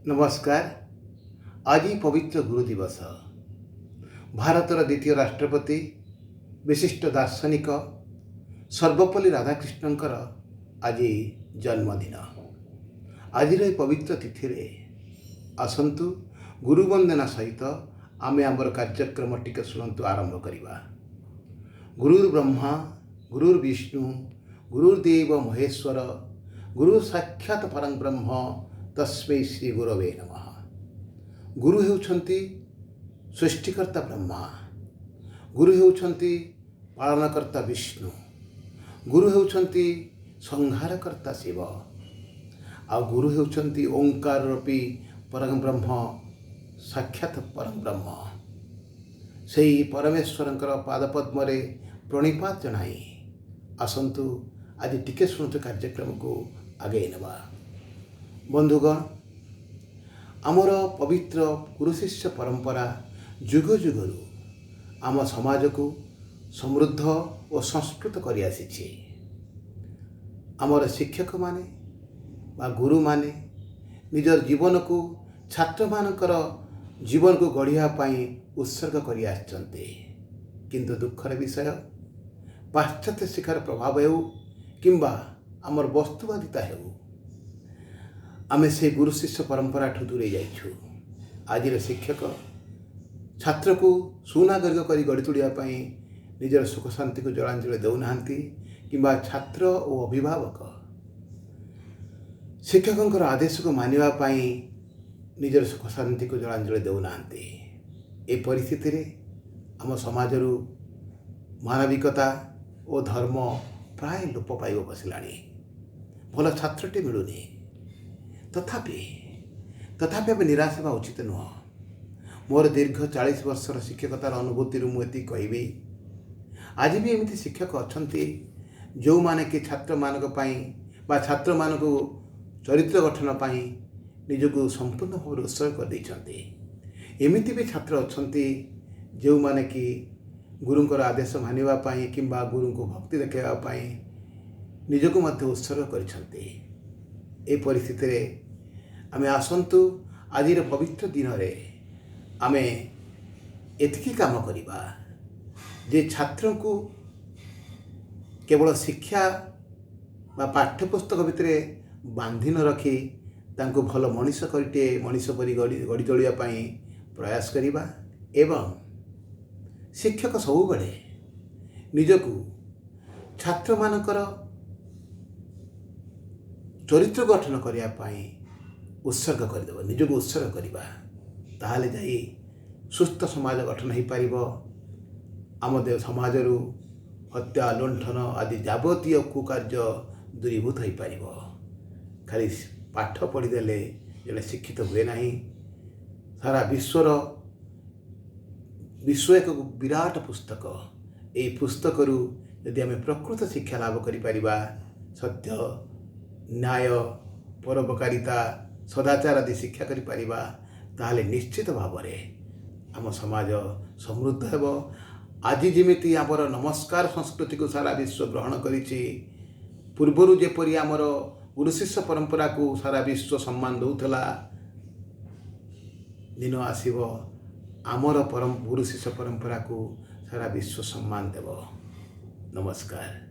ନମସ୍କାର। ଆଜି ପବିତ୍ର ଗୁରୁ ଦିବସ। ଭାରତର ଦ୍ୱିତୀୟ ରାଷ୍ଟ୍ରପତି, ବିଶିଷ୍ଟ ଦାର୍ଶନିକ ସର୍ବପଲ୍ଲୀ ରାଧାକୃଷ୍ଣଙ୍କର ଆଜି ଜନ୍ମଦିନ। ଆଜିର ଏହି ପବିତ୍ର ତିଥିରେ ଆସନ୍ତୁ, ଗୁରୁବନ୍ଦନା ସହିତ ଆମେ ଆମର କାର୍ଯ୍ୟକ୍ରମ ଟିକେ ଶୁଣନ୍ତୁ ଆରମ୍ଭ କରିବା। ଗୁରୁର୍ ବ୍ରହ୍ମା, ଗୁରୁର୍ ବିଷ୍ଣୁ, ଗୁରୁର୍ଦେବ ମହେଶ୍ୱର, ଗୁରୁ ସାକ୍ଷାତ ପରଂ ବ୍ରହ୍ମ, ତସ୍ମୈ ଶ୍ରୀ ଗୁରବେ ନମଃ। ଗୁରୁ ହେଉଛନ୍ତି ସୃଷ୍ଟିକର୍ତ୍ତା ବ୍ରହ୍ମା, ଗୁରୁ ହେଉଛନ୍ତି ପାଳନକର୍ତ୍ତା ବିଷ୍ଣୁ, ଗୁରୁ ହେଉଛନ୍ତି ସଂହାରକର୍ତ୍ତା ଶିବ, ଆଉ ଗୁରୁ ହେଉଛନ୍ତି ଓଙ୍କାର ରୂପୀ ପରମ ବ୍ରହ୍ମ, ସାକ୍ଷାତ ପରମ ବ୍ରହ୍ମ। ସେଇ ପରମେଶ୍ୱରଙ୍କର ପାଦପଦ୍ମରେ ପ୍ରଣିପାତ ଜଣାଇ ଆସନ୍ତୁ, ଆଜି ଟିକେ ଶୁଣନ୍ତୁ କାର୍ଯ୍ୟକ୍ରମକୁ ଆଗେଇ ନେବା। ବନ୍ଧୁଗଣ, ଆମର ପବିତ୍ର ଗୁରୁ ଶିଷ୍ୟ ପରମ୍ପରା ଯୁଗ ଯୁଗରୁ ଆମ ସମାଜକୁ ସମୃଦ୍ଧ ଓ ସଂସ୍କୃତ କରିଆସିଛି। ଆମର ଶିକ୍ଷକମାନେ ବା ଗୁରୁମାନେ ନିଜର ଜୀବନକୁ ଛାତ୍ରମାନଙ୍କର ଜୀବନକୁ ଗଢ଼ିବା ପାଇଁ ଉତ୍ସର୍ଗ କରି ଆସିଛନ୍ତି। କିନ୍ତୁ ଦୁଃଖର ବିଷୟ, ପାଶ୍ଚାତ୍ୟ ଶିକ୍ଷାର ପ୍ରଭାବ ହେଉ କିମ୍ବା ଆମର ବସ୍ତୁବାଦିତା ହେଉ, ଆମେ ସେ ଗୁରୁ ଶିଷ୍ୟ ପରମ୍ପରାଠୁ ଦୂରେଇ ଯାଇଛୁ। ଆଜିର ଶିକ୍ଷକ ଛାତ୍ରକୁ ସୁନାଗରିକ କରି ଗଢ଼ି ତୋଳିବା ପାଇଁ ନିଜର ସୁଖ ଶାନ୍ତିକୁ ଜଳାଞ୍ଜଳି ଦେଉନାହାନ୍ତି, କିମ୍ବା ଛାତ୍ର ଓ ଅଭିଭାବକ ଶିକ୍ଷକଙ୍କର ଆଦେଶକୁ ମାନିବା ପାଇଁ ନିଜର ସୁଖ ଶାନ୍ତିକୁ ଜଳାଞ୍ଜଳି ଦେଉନାହାନ୍ତି। ଏ ପରିସ୍ଥିତିରେ ଆମ ସମାଜରୁ ମାନବିକତା ଓ ଧର୍ମ ପ୍ରାୟ ଲୋପ ପାଇବ ବସିଲାଣି। ଭଲ ଛାତ୍ରଟି ମିଳୁନି। ତଥାପି ଆମେ ନିରାଶ ହେବା ଉଚିତ ନୁହଁ। ମୋର ଦୀର୍ଘ 40 ବର୍ଷର ଶିକ୍ଷକତାର ଅନୁଭୂତିରୁ ମୁଁ ଏତିକି କହିବି, ଆଜି ବି ଏମିତି ଶିକ୍ଷକ ଅଛନ୍ତି ଯେଉଁମାନେ କି ଛାତ୍ରମାନଙ୍କ ପାଇଁ ବା ଛାତ୍ରମାନଙ୍କୁ ଚରିତ୍ର ଗଠନ ପାଇଁ ନିଜକୁ ସମ୍ପୂର୍ଣ୍ଣ ଭାବରେ ଉତ୍ସର୍ଗ କରିଦେଇଛନ୍ତି। ଏମିତି ବି ଛାତ୍ର ଅଛନ୍ତି ଯେଉଁମାନେ କି ଗୁରୁଙ୍କର ଆଦେଶ ମାନିବା ପାଇଁ କିମ୍ବା ଗୁରୁଙ୍କୁ ଭକ୍ତି ଦେଖାଇବା ପାଇଁ ନିଜକୁ ମଧ୍ୟ ଉତ୍ସର୍ଗ କରିଛନ୍ତି। ଏ ପରିସ୍ଥିତିରେ ଆମେ ଆସନ୍ତୁ, ଆଜିର ପବିତ୍ର ଦିନରେ ଆମେ ଏତିକି କାମ କରିବା ଯେ ଛାତ୍ରଙ୍କୁ କେବଳ ଶିକ୍ଷା ବା ପାଠ୍ୟପୁସ୍ତକ ଭିତରେ ବାନ୍ଧି ନ ରଖି ତାଙ୍କୁ ଭଲ ମଣିଷ କରିଟିଏ ମଣିଷ ପରି ଗଢ଼ି ତୋଳିବା ପାଇଁ ପ୍ରୟାସ କରିବା ଏବଂ ଶିକ୍ଷକ ସବୁବେଳେ ନିଜକୁ ଛାତ୍ରମାନଙ୍କର ଚରିତ୍ର ଗଠନ କରିବା ପାଇଁ ଉତ୍ସର୍ଗ କରିଦେବ, ନିଜକୁ ଉତ୍ସର୍ଗ କରିବା। ତାହେଲେ ଯାଇ ସୁସ୍ଥ ସମାଜ ଗଠନ ହୋଇପାରିବ। ଆମ ସମାଜରୁ ହତ୍ୟା, ଲୁଣ୍ଠନ ଆଦି ଯାବତୀୟ କୁକାର୍ଯ୍ୟ ଦୂରୀଭୂତ ହୋଇପାରିବ। ଖାଲି ପାଠ ପଢ଼ିଦେଲେ ଜଣେ ଶିକ୍ଷିତ ହୁଏ ନାହିଁ। ସାରା ବିଶ୍ୱ ଏକ ବିରାଟ ପୁସ୍ତକ। ଏହି ପୁସ୍ତକରୁ ଯଦି ଆମେ ପ୍ରକୃତ ଶିକ୍ଷା ଲାଭ କରିପାରିବା, ସତ୍ୟ, ନ୍ୟାୟ, ପରୋପକାରିତା, ସଦାଚାର ଆଦି ଶିକ୍ଷା କରିପାରିବା, ତାହେଲେ ନିଶ୍ଚିତ ଭାବରେ ଆମ ସମାଜ ସମୃଦ୍ଧ ହେବ। ଆଜି ଯେମିତି ଆମର ନମସ୍କାର ସଂସ୍କୃତିକୁ ସାରା ବିଶ୍ୱ ଗ୍ରହଣ କରିଛି, ପୂର୍ବରୁ ଯେପରି ଆମର ଗୁରୁ ଶିଷ୍ୟ ପରମ୍ପରାକୁ ସାରା ବିଶ୍ୱ ସମ୍ମାନ ଦେଉଥିଲା, ଦିନ ଆସିବ ଆମର ଗୁରୁ ଶିଷ୍ୟ ପରମ୍ପରାକୁ ସାରା ବିଶ୍ୱ ସମ୍ମାନ ଦେବ। ନମସ୍କାର।